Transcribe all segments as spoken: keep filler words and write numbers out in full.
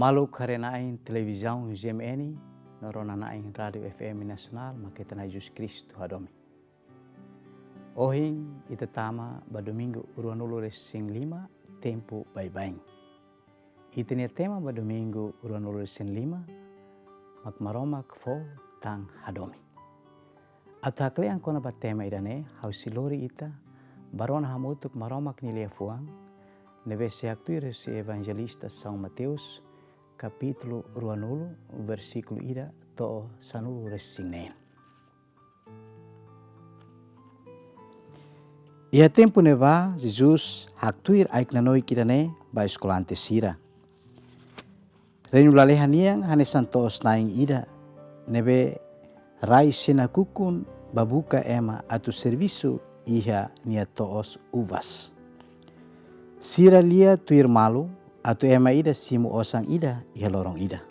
Maluk haree-na'in televizaun G M N, no rona-na'in Rádiu F M Nasionál, mak ita-nia Jesus Kristu hadomi. Ohin ita tama ba domingu ruanulu-resin-lima, tempu baibain. Ita-nia tema ba domingu ruanulu-resin-lima, mak Maromak fó tan hadomi. Atu haklean kona-ba tema ida-ne'e, ha'u sei lori ita ba rona hamutuk Maromak nia liafuan, ne'ebé sei haktuir husi Evanjelista São Mateus, kapítulu ruanulu, versíkulu ida to'o sanulu-resin-neen. Iha tempu ne'ebá, Jesus haktuir ai-knanoik ida-ne'e ba eskolante sira. Reinu lalehan nian hanesan to'os-na'in ida ne'ebé rai sei nakukun ba buka ema atu servisu iha nia to'os uvas. Sira lia tuir malu atu ema ida simu osan ida iha loron ida.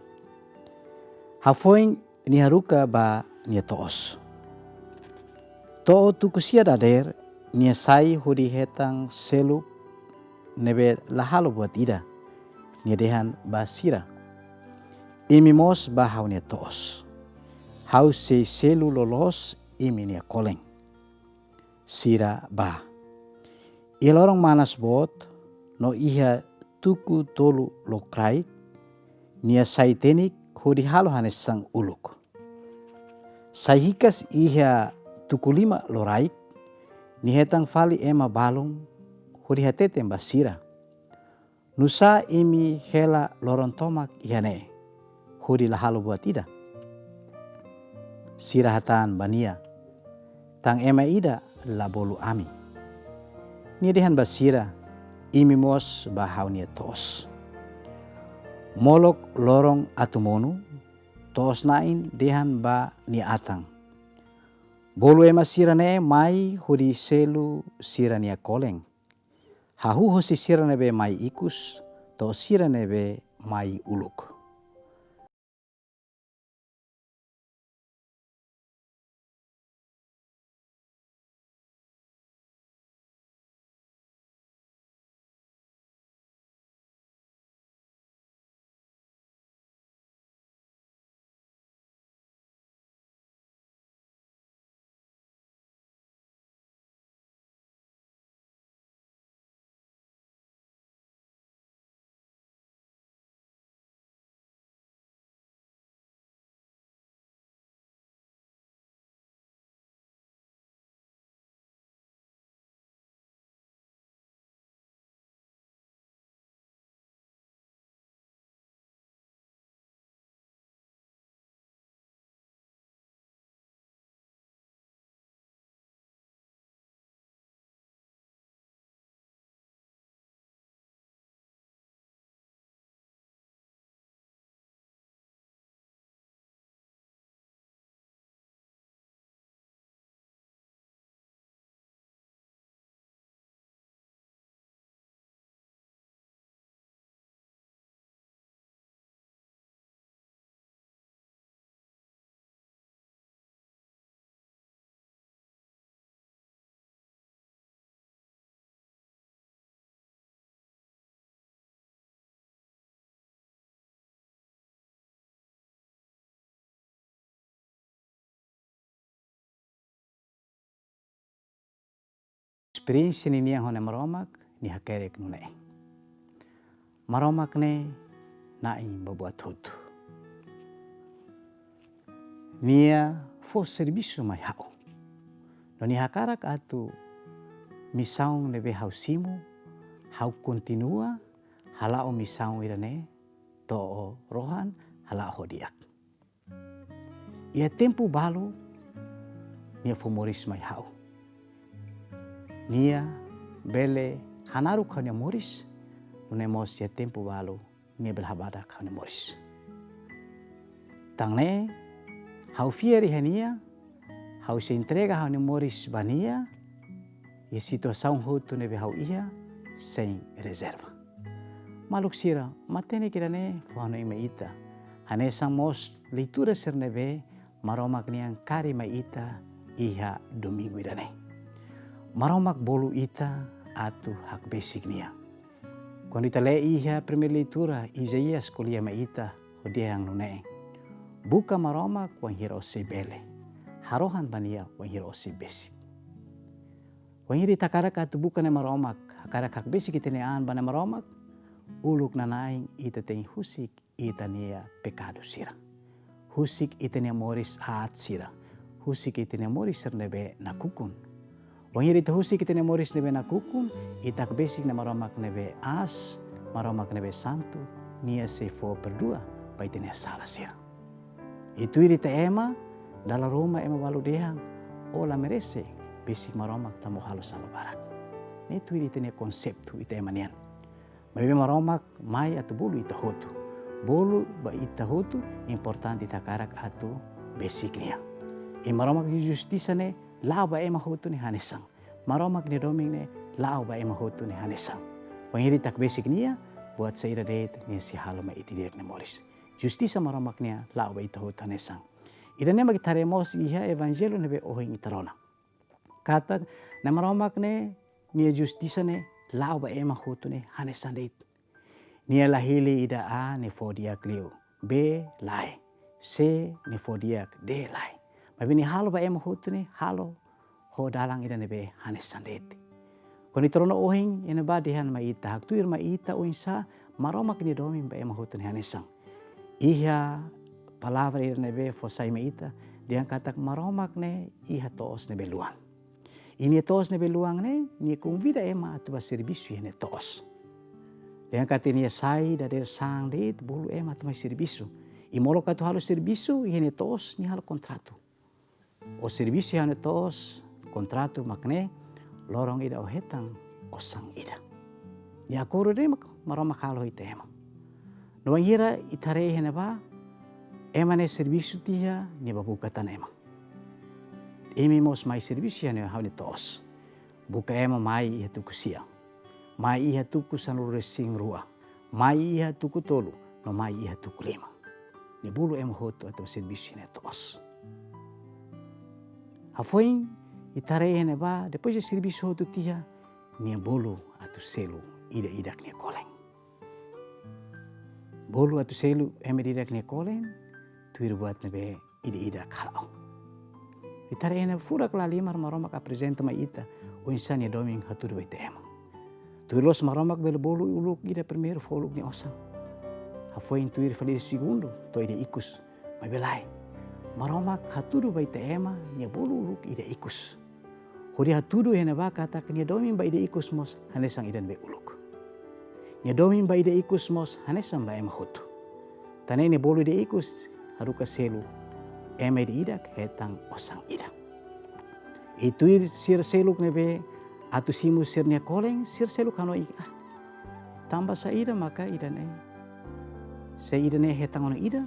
Hafoin nia haruka ba nia to'os. To'o tuku sia dadeer, nia sai hodi hetan selu ne'ebé la halo buat ida. Nia dehan ba sira: "Imi mós bá ha'u-nia to'os. Ha'u sei selu loloos imi-nia kolen." Sira bá. Iha loron manas boot no iha tuku tolu lokraik, nia sai tenik hodi halo hanesan uluk. Sai hikas iha tuku lima loraik, nia hetan fali ema balun hodi hateten ba sira: "Nusá imi hela loron tomak iha ne'e, hodi la halo buat ida?" Sira hatán ba nia: "Tan ema ida la bolu ami." Nia dehan ba sira: "Imi mós bá ha'u-nia to'os." Molok loron atu monu, to'os-na'in dehan ba nia atan: "Bolu ema sira-ne'e mai hodi selu sira-nia kolen. Hahú hosi sira ne'ebé mai ikus to'o sira ne'ebé mai uluk." Esperiénsia ninian ho Na'i Maromak, nia hakerek nune'e. Maromak ne'e Na'i ba buat hotu. Nia fó servisu mai ha'u. No nia hakarak atu misaun ne'ebé ha'u simu, ha'u kontinua hala'o misaun ida-ne'e to'o rohan, hala'o ho di'ak. Iha tempu balu, nia fó moris mai ha'u. Nia bele hanaruk ha'u-nia moris, nune'e mós iha tempu balu, nia bele habadak ha'u-nia moris. Tan ne'e, ha'u fiar iha nia, ha'u sei entrega ha'u-nia moris ba nia, iha situasaun hotu ne'ebé ha'u iha, sein rezerva. Maluk sira, matenek ida-ne'e fó hanoin mai ita. Hanesan mós leitura sira ne'ebé Maromak nian karik mai ita iha domingu ida-ne'e. Maromak bolu ita atu hakbesik nia. Kuandu ita lee iha primeira leitura, Isaías ko'alia mai ita ho dehan nune'e: Buka Maromak wainhira ó sei bele, harohan ba Nia wainhira ó sei besik. Wainhira ita hakarak atu buka Na'i Maromak, hakarak hakbesik ita-nia an ba Na'i Maromak, uluk nanain ita tenke husik ita-nia pekadu sira. Husik ita-nia moris aat sira. Husik ita-nia moris sira ne'ebé nakukun. Wainhira ita husik ita-nia moris ne'ebé nakukun, ita hakbesik Na'i Maromak ne'ebé aas, Maromak ne'ebé santu, Nia sei fó perdua ba ita-nia sala sira. I tuir ita ema, dala ruma ema balu dehan, ó la merese besik Maromak tanba ó halo sala barak. Ne'e tuir ita-nia konseitu ita ema nian. Maibé Maromak mai atu bolu ita hotu. Bolu ba ita hotu, importante ita hakarak atu besik Nia. I Maromak nia justisa ne'e la'o ba ema hotu ne'e hanesan. Maromak nia domin ne'e la'o ba ema hotu ne'e hanesan. Wainhira ita hakbesik Nia, buat saida de'it Nia sei halo mai ita-nia moris. Justisa Maromak nian la'o ba ita hotu hanesan. Ida-ne'e mak ita haree mós iha Evanjellu ne'ebé ohin ita rona. Katak Na'i Maromak ne'e, nia justisa ne'e la'o ba ema hotu ne'e hanesan de'it. Nia la hili ida A ne'e fó di'ak liu, B lae, C ne'e fó di'ak, D lae. Maibé nia halo ba ema hotu ne'e halo ho dalan ida ne'ebé hanesan de'it. Kuandu ita rona ohin, iha ne'ebá dehan mai ita, haktuir mai ita oinsá Maromak nia domin ba ema hotu ne'e hanesan. Iha palavra ida ne'ebé fó sai mai ita, dehan katak Maromak ne'e iha to'os ne'ebé luan. I nia to'os ne'ebé luan ne'e, nia konvida ema atu bá servisu iha nia to'os. Dehan katak nia sai dadeer-saan de'it bolu ema atu mai servisu. I molok atu halo servisu iha nia to'os, nia halo kontratu. Ó servisu iha ha'u-nia to'os, kontratu mak ne'e, loron ida ó hetan osan ida. Nia akordu ne'e mak Maromak halo ho ita ema. No wainhira ita haree iha ne'ebá, ema ne'e servisu tiha, nia bá buka tan ema. Imi mós mai servisu iha ne'e ha'u-nia to'os. Buka ema mai iha tuku sia, mai iha tuku sanulu-resin-rua, mai iha tuku tolu, no mai iha tuku lima. Nia bolu ema hotu atu servisu iha nia to'os. Hafoin ita haree iha ne'ebá, depois de servisu hotu tiha, nia bolu atu selu ida-idak nia kolen. Bolu atu selu ema ida-idak nia kolen, tuir buat ne'ebé ida-idak hala'o. Ita haree iha ne'e furak lahalimar Maromak aprezenta mai ita, oinsá nia domin hatudu ba ita ema. Tuir loos Maromak bele bolu uluk ida primeiru fó uluk nia osan. Hafoin tuir fali segundu, to'o ida ikus. Maibé lae, Maromak hatudu ba ita ema, nia bolu uluk ida ikus. Hodi hatudu iha ne'ebá katak nia domin ba ida ikus mós hanesan ida ne'ebé uluk. Nia domin ba ida ikus mós hanesan ba ema hotu. Tan ne'e nia bolu ida ikus, haruka selu ema ida-idak hetan osan ida. I tuir sira seluk ne'ebé atu simu sira-nia kolen, sira seluk hanoin, ah, tanba saida maka ida-ne'e, se ida-ne'e hetan ona ida,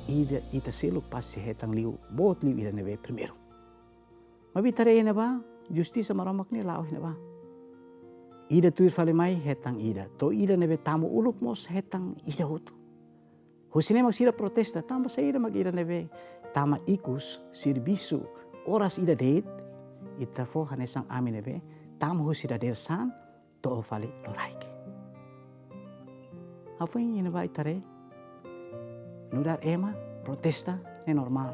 ida, ita seluk pasti hetan liu, boot liu ida ne'ebé primeiru. Maibé ita haree iha ne'ebá, justisa Maromak ne'e la'o iha ne'ebá. Ida tuir fali mai hetan ida. To'o ida ne'ebé tama uluk mós hetan ida hotu. Husi ne'e mak sira protesta, tanba saida mak ida ne'ebé tama ikus, servisu oras ida de'it, ita fó hanesan ami ne'ebé tama husi dadeer-saan, to'o fali loraik. Hafoin iha ne'ebá ita haree, nu'udar ema protesta ne'e normál.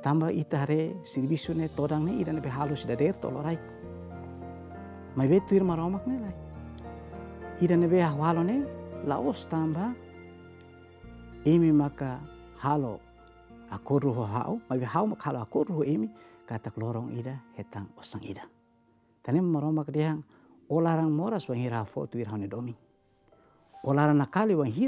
Tanba ita haree servisu ne'e todan ne'e ida ne'ebé halo husi dadeer to'o loraik. Maibé tuir Maromak ne'e lae. Ida ne'ebé ha'u halo ne'e la'ós tanba imi maka halo akordu ho ha'u, maibé ha'u maka halo akordu ho imi, katak loron ida hetan osan ida. Tan ne'e Maromak dehan, ó laran moras wainhira ha'u fó tuir ha'u-nia domin. Ó laran nakali wainhira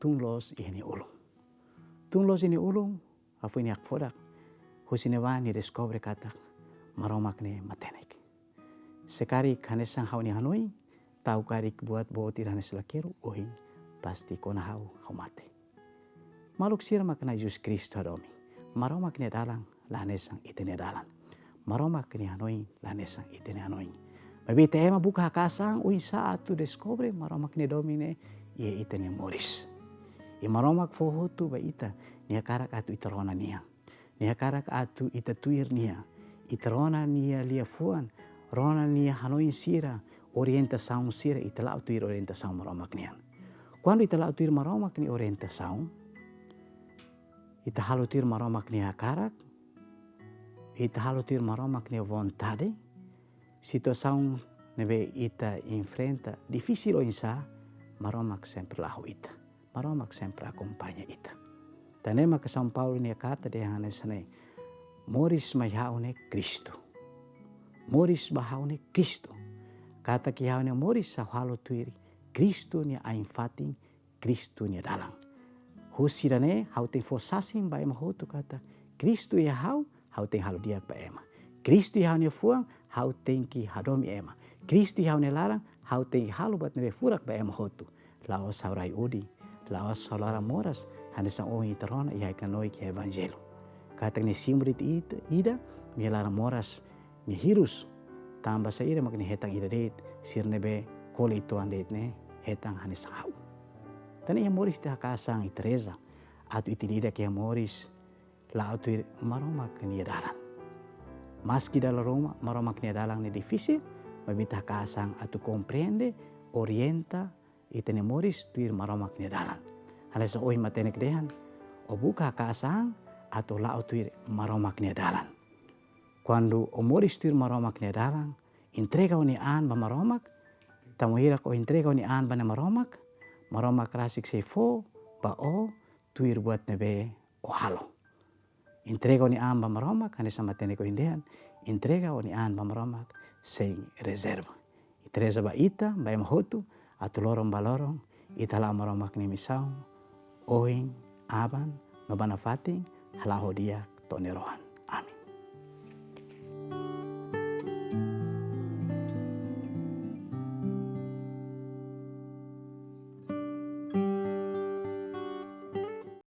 tun loos iha nia ulun. Tun loos iha nia ulun, hafoin nia hakfodak, husi ne'ebá nia deskobre katak Maromak ne'e matenek. Se karik hanesan ha'u-nia hanoin, tau karik buat boot ida hanesan lakeru, ohin pasti kona ha'u, ha'u mate. Maluk sira mak Na'i Jesus Kristu hadomi. Maromak nia dalan la hanesan ita-nia dalan. Maromak nia hanoin la hanesan ita-nia hanoin. Maibé ita ema buka haka'as an oinsá atu deskobre Maromak nia domin ne'e iha ita-nia moris. I Maromak fó hotu ba ita, nia hakarak atu ita rona nia. Nia hakarak atu ita tuir nia. Ita rona nia liafuan, rona nia hanoin sira, orientasaun sira, ita la'o tuir orientasaun Maromak nian. Kuandu ita la'o tuir Maromak nia orientasaun, ita halo tuir Maromak nia hakarak, ita halo tuir Maromak nia vontade, situasaun ne'ebé ita enfrenta difisil oinsá, Maromak sempre la'o ho ita. Maromak sempre akompaña ita. Tan ne'e mak São Paulo nia karta dehan hanesan ne'e: Moris mai ha'u ne'e Kristu. Moris ba ha'u ne'e Kristu. Katak iha ha'u-nia moris ha'u halo tuir Kristu nia ain-fatin, Kristu nia dalan. Husi ida-ne'e ha'u tenke fó sasin ba ema hotu katak Kristu iha ha'u, ha'u tenke halo di'ak ba ema. Kristu iha ha'u-nia fuan, ha'u tenke hadomi ema. Kristu iha ha'u-nia laran, ha'u tenke halo buat ne'ebé furak ba ema hotu. La'ós ha'u rai udi, la'ós ha'u laran moras, hanesan ohin ita rona iha knanoik iha Evanjellu. Katak nia símbolu ida, ida, nia laran moras, nia hirus, tanba saida mak nia hetan ida de'it, sira ne'ebé kole uitoan de'it ne'e hetan hanesan ha'u. Tan ne'e iha moris ita haka'as an, ita reza, atu ita ida-idak iha moris la'o tuir Maromak nia dalan. Maski dala ruma Maromak nia dalan ne'e difisil, maibé ita haka'as an atu komprende, orienta ita-nia moris tuir Maromak nia dalan. Hanesan ohin matenek dehan, ó buka haka'as an atu la'o tuir Maromak nia dalan. Kuandu ó moris tuir Maromak nia dalan, entrega ó-nia an ba Maromak, tanba hirak ó entrega ó-nia an ba Maromak, Maromak rasik sei fó ba ó tuir buat ne'ebé ó halo. Entrega ó-nia an ba Maromak, hanesan matenek ohin dehan, entrega ó-nia an ba Maromak sein rezerva. Ita reza ba ita, ba ema hotu, atu loron ba loron ita hala'o Maromak nia misaun, ohin, aban, no ba nafatin, hala'o ho di'ak to'o nia rohan.